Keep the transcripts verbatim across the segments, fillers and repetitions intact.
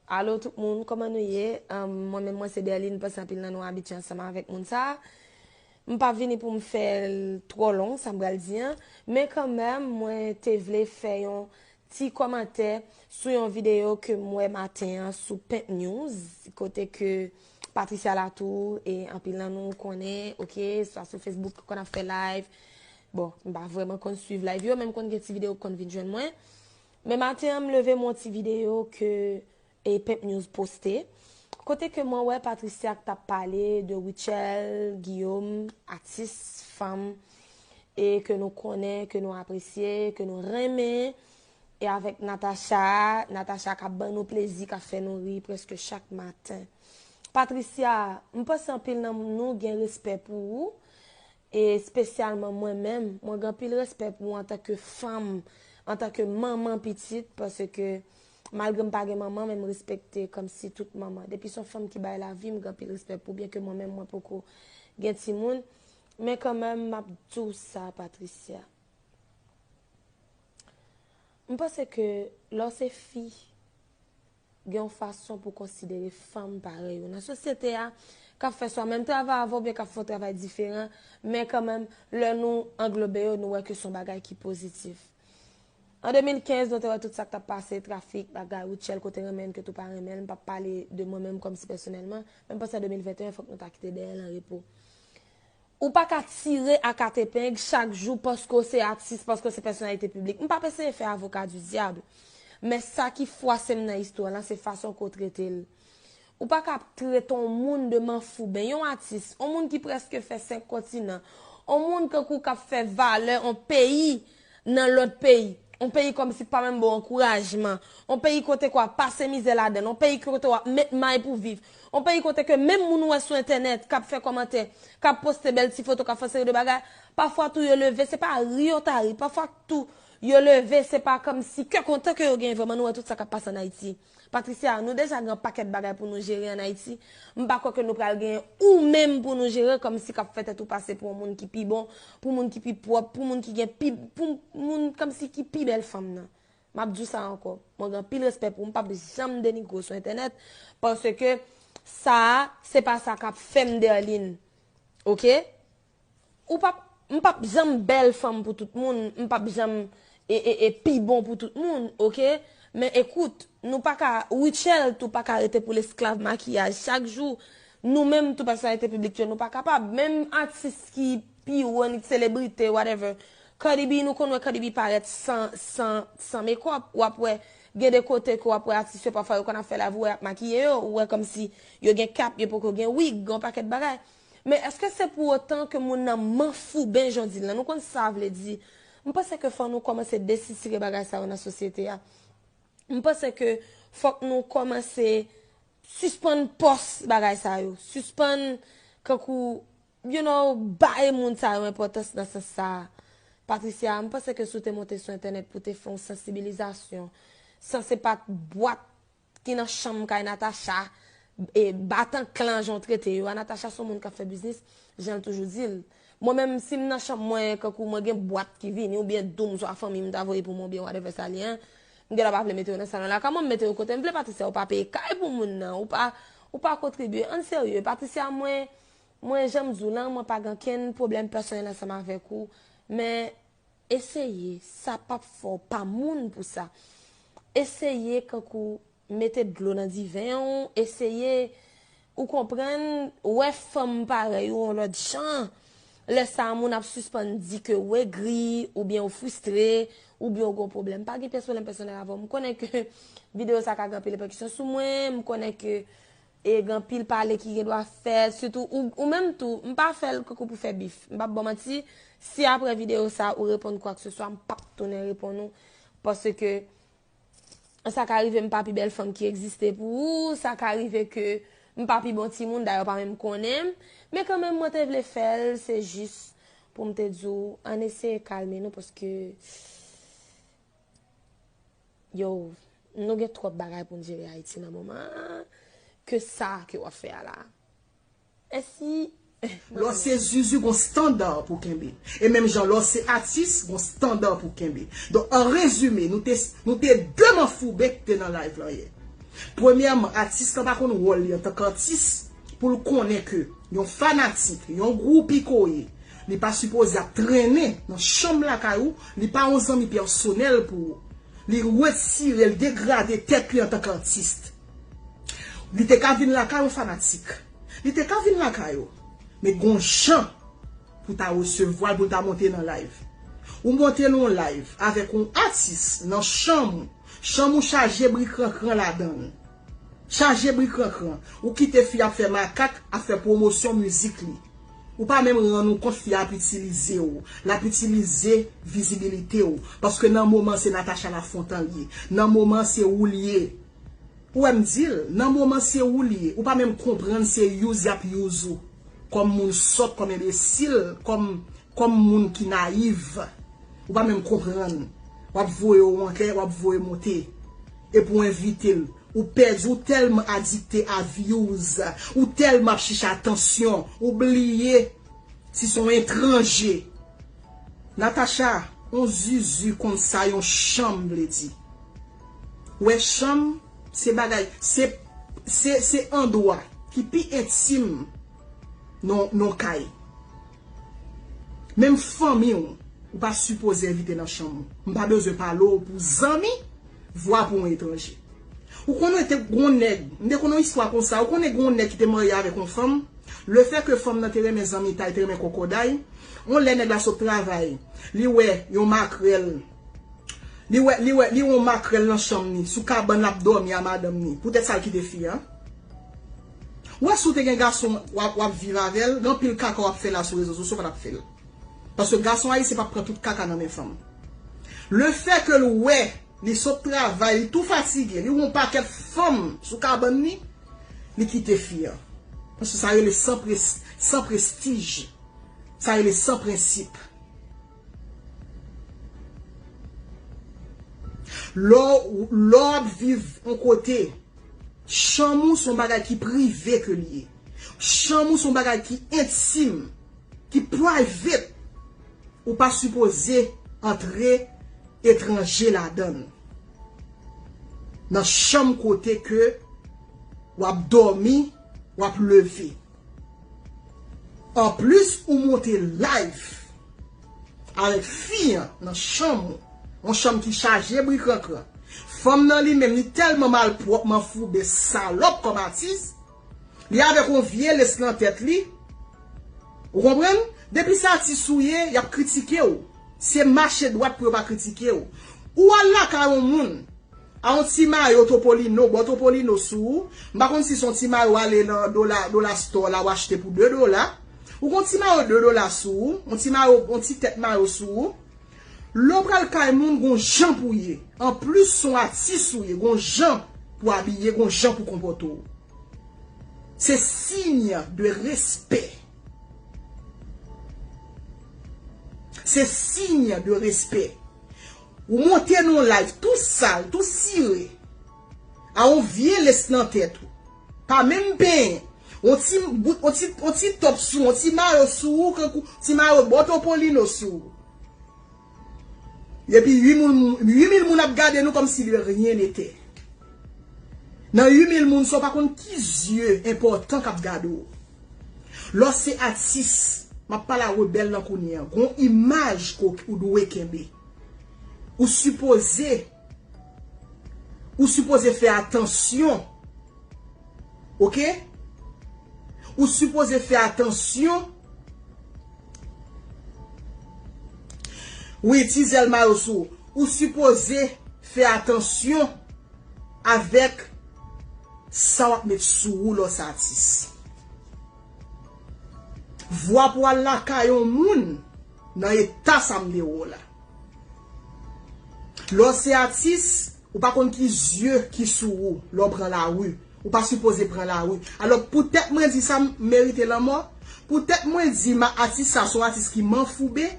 Alo tout moun, kòman nou ye? Ahn, mwen menm mwen se Derline, m panse anpil nan nou abitye ansanm avèk moun sa a. M p ap vini pou m fè l twò long, sa m pral di an. Men kanmenm, mwen te vle fè yon ti kòmantè sou yon videyo ke m wè maten an sou Pimp News, kote ke Patricia Latour, e anpil nan nou konnen, oke, swa sou Facebook, konn ap fè live. Bon, m pa vrèman konn swiv live yo, men m konn gen ti videyo k konn vin jwenn mwen. Men maten an, m leve m wè yon ti videyo ke e Pimp News poste, kote ke mwen wè Patricia k t ap pale de Rutshelle Guillaume, atis fanm, e ke nou konnen, ke nou apresye, ke nou renmen, e avèk Natacha, Natacha k ap ban nou plezi, k ap fè nou ri prèske chak maten. Patricia, m panse anpil nan nou gen respè pou ou, e espesyalman mwen menm, mwen gen anpil respè pou ou antanke fanm, antanke manman pitit, paske malgre m pa gen manman, men m respekte kòmsi tout manman. Depi se yon fanm ki bay lavi, m gen anpil respè pou ou, byenke mwen menm, mwen poko gen timoun. Men kanmenm, m ap di w sa, Patricia. M panse ke lè w se fi, gen yon fason pou konsidere fanm parèy ou nan sosyete a, k ap fè swa menm travay avè w, oubyen k ap fè yon travay diferan, men kanmenm, lè nou anglobe yo, nou wè ke se yon bagay ki pozitif. An de mil kenz, nou te wè tout sa k t ap pase, trafik, bagay, Rutshelle, kote renmen l, ke tou pa renmen l, m p ap pale de mwen menm kòmsi pèsonèlman, men m panse an de mil venteyen, fòk nou ta kite dèyè l an repo. Ou pa ka tire ak atepeng chak jou paske w se atis, paske w se pèsonalite piblik. M p ap eseye fè avoka di dyab, men sa ki fwase m nan istwa lan, se fason ke w trete l. Ou pa ka trete yon moun de manfouben, yon atis, yon moun ki prèske fè senk kontinan, yon moun kankou k ap fè valè yon peyi nan lòt peyi. Yon peyi kòmsi k pa menm ba w ankourajman. Yon peyi kote ke w ap pase mizè ladan l. Yon peyi kote w ap met may pou viv. Yon peyi kote ke menm moun ou wè sou entènèt k ap fè kòmantè, k ap poste bèl ti foto, k ap fè seri de bagay, pafwa tou yo leve, se pa ri yo ta ri, pafwa tou yo leve, se pa kòmsi kè kontan ke yo genyen vrèman, nou wè tout sa k ap pase ann Ayiti. Patricia, nou deja gen yon pakèt bagay pou nou jere ann Ayiti. M pa kwè ke nou pral genyen ou menm pou nou jere kòmsi k ap fè tèt ou pase pou yon moun ki pi bon, pou moun ki pi pwòp, pou moun ki gen pi, pou moun kòmsi ki pi bèl fanm nan. M ap di w sa ankò. Mwen gen anpil respè pou ou, m p ap janm denigre w sou entènèt, paske sa a, se pa sa k ap fè m Derline. Oke? Ou p ap, m p ap janm bèl fanm pou tout moun, m p ap janm e, e, e pi bon pou tout moun, oke? Men ekout, nou pa ka, Rutshelle tou pa ka rete pou l esklav makiyaj chak jou. Nou menm tou pèsonalite piblik yo, nou pa kapab. Menm atis ki pi wo, ni selebrite, whatever. Cardi B, nou konn wè Cardi B parèt san, san, san mekòp. W ap wè, gen de kote ke w ap wè atis yo pafwa yo konn ap fè live, ou wè y ap makiye yo, ou wè kòmsi yo gen kap, yo poko gen wig, gen yon pakèt bagay. Men èske se pou otan ke moun nan manfouben jan w di l lan? Nou konn sa vle di. M panse ke fò nou kòmanse desitire bagay sa yo nan sosyete a. M panse ke fòk nou kòmanse sispann pòs bagay sa yo. Sispann kankou, you know, bay moun sa yo enpòtans nan sans sa a. Patricia, m panse ke si w te monte sou entènèt pou te fè yon sansibilizasyon, san se pa t bwat ki nan chanm kay Natacha, e, batan klan jan w trete yo a. Natacha se yon moun k ap fè biznis, jan l toujou di l. Mwen menm, si m nan chanm mwen, kankou mwen gen bwat ki vini, oubyen doum swa fanmi m ta voye pou mwen, oubyen whatever sa l ye, m gentan pa vle mete yo nan salon lakay mwen, m mete yo kote m vle. Patricia, ou pa peye kay pou moun nan, ou pa, ou pa kontribye. Ann serye, Patricia, mwen, mwen, jan m di w lan, mwen pa gen okenn pwoblèm pèsonèl ansanm avèk ou, men eseye, sa p ap fè w pa moun pou sa. Eseye kankou mete dlo nan diven w, eseye, ou konprann, wè fanm parèy ou yon lòt jan. Lè sa a, moun ap sispann di ke w egri, oubyen w fristre, oubyen w gen yon pwoblèm. Pa gen pyès pwoblèm pèsonèl avè w. M konnen ke videyo sa ka gen anpil repèkisyon sou mwen, m konnen ke e gen anpil pale ki gen dwa fèt, sitou ou, ou menm tou, m pa fè l kankou pou fè bif. M p ap ba w manti, si apre videyo sa ou reponn kwakseswa, m p ap tounen reponn ou, paske sa ka rive m pa pi bèl fanm ki egziste pou ou, sa ka rive ke m pa pi bon timoun, dayè w pa menm konnen m, men kanmenm mwen te vle fè l, se jis pou m te di w, ann eseye kalme nou, paske Yo, nou gen twòp bagay pou n jere Ayiti nan moman an ke sa ke w ap fè a la. Èske Lè w se zuzu, gon standa pou kenbe. E menm jan lè w se atis, gon standa pou kenbe. Donk, an rezime, nou te, nou te de manfouben ki te nan live lan yè. Premyèman, atis lan pa konn wòl li antanke atis pou l konnen ke yon fanatik, yon gwoupi ke w ye, li pa sipoze ap trennen nan chanm lakay ou, li pa yon zanmi pèsonèl pou ou. Li retire, li degrade tèt li antanke atis. Li te ka vin lakay yon fanatik. Li te ka vin lakay ou. Men gon jan pou ta resevwa l, pou l ta monte nan live. Ou monte nan yon live avèk yon atis nan chanm ou. Chanm ou chaje bri krankran ladan l. Chaje bri krankran. Ou kite fi ap fè makak, ap fè pwomosyon mizik li. Ou pa menm rann ou kont fi ap itilize w. L ap itilize vizibilite w. Paske nan moman se Natacha Lafontan l ye. Nan moman se ou l ye. Ou wè m di l, nan moman se ou l ye. Ou pa menm konprann se use y ap use ou. Kòm moun sòt, kòm enbesil, kòm, kòm moun ki nayiv. Ou pa menm konprann. W ap voye w anlè, w ap voye monte. Epi w envite l. Ou pèdi, ou tèlman adikte a views. Ou tèlman ap chèche atansyon. Ou bliye si se yon etranje. Natacha, yon zuzu konsa yon chanm vle di. Ou wè chanm, se bagay, se, se, se andwa ki pi entim nan, nan kay. Menm fanmi w, ou pa sipoze envite nan chanm ou. M pa bezwen pale w pou zanmi, vwa pou yon etranje. Ou konnen te gon nèg, m te konnen yon istwa konsa, ou konnen gon nèg ki te marye avèk yon fanm, lefètke fanm nan te renmen zanmitay, te renmen kòkòday, yon lè nèg la sot travay, li wè yon makrèl, li wè, li wè, li wè yon makrèl nan chanm li, sou kabann l ap dòmi a madanm li, poutèt sa l kite fi a. Ou wè si w te gen gason w ap, w ap viv avè l, gen anpil kaka w ap fè la sou rezo sosyo, w pa t ap fè l. Paske gason ayisyen p ap pran tout kaka nan men fanm. Lefètke l wè li sot travay, li tou fatige, li wè yon pakèt fanm sou kabann li, li kite fi a. Paske sa rele san pres-, san prestij. Sa rele san prensip. Lè w, lè w ap viv yon kote, chanm ou se yon bagay ki prive ke li ye. Chanm ou se yon bagay ki entim, ki private. Ou pa sipoze antre etranje ladan l. Nan chanm kote ke w ap dòmi, w ap leve. Anplis, ou monte live avèk fi an nan chanm ou, yon chanm ki chaje bri krankran. Fanm nan li menm, li tèlman malpwòp, manfouben, salòp kòm atis, li avèk yon vye lès nan tèt li. Ou konprann? Depi se atis ou ye, y ap kritike w. Se mache dwat pou yo pa kritike w. Ou al lakay yon moun, a yon ti mayo Topolino, bò Topolino sou ou. M pa konn si se yon ti mayo w ale nan dola, dola store la, w achte pou de dola. Ou gon ti mayo de dola sou ou, yon ti mayo, yon ti tèt mayo sou ou. Lè w pral kay moun, gon jan pou w ye. Anplis, se yon atis ou ye, gon jan pou w abiye, gon jan pou w konpòte w. Se siy de respè. Se siy de respè. Ou monte nan yon live tou sal, tou sire, a yon vye lès nan tèt ou. Pa menm penyen. Yon ti bout, yon ti, yon ti top sou, yon ti mayo sou ou, kankou ti mayo bò Topolino sou ou. Epi uit mil moun, uit mil moun ap gade nou kòmsi de rien n'était. Nan uit mil moun sa, w pa konn ki zye enpòtan k ap gade w. Lè w se atis, m ap pale a rebèl lan kounye a, gon imaj ke w dwe kenbe. Ou sipoze, ou sipoze fè atansyon. Oke? Ou sipoze fè atansyon. Wi, ti zèl mayo sou ou. Ou sipoze fè atansyon avèk sa w ap met sou ou lè w se atis. Vwa pou al lakay yon moun nan eta sa m te wè w la. Lè w se atis, ou pa konn ki zye ki sou ou lè w pran lari. Ou pa sipoze pran lari. Alò, poutèt mwen di sa m merite lanmò, poutèt mwen di ma atis sa se yon atis ki manfouben,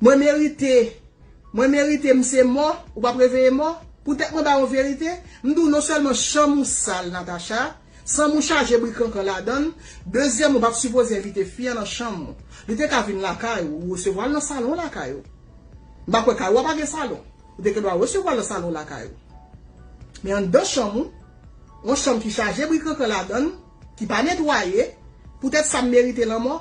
mwen merite, mwen merite m se mò, ou p ap reveye mò. Poutèt mwen ba yon verite, m di w non sèlman chanm ou sal, Natacha, chanm ou chaje bri krankran ladan l, dezyèm ou pa t sipoze envite fi an nan chanm ou. Li te ka vin lakay ou, ou resevwa l nan salon lakay ou. M pa kwè kay ou a pa gen salon. Ou te gen dwa resevwa l nan salon lakay ou. Men anndan chanm ou, yon chanm ki chaje bri kankan ladan l, ki pa netwaye, poutèt sa m merite lanmò,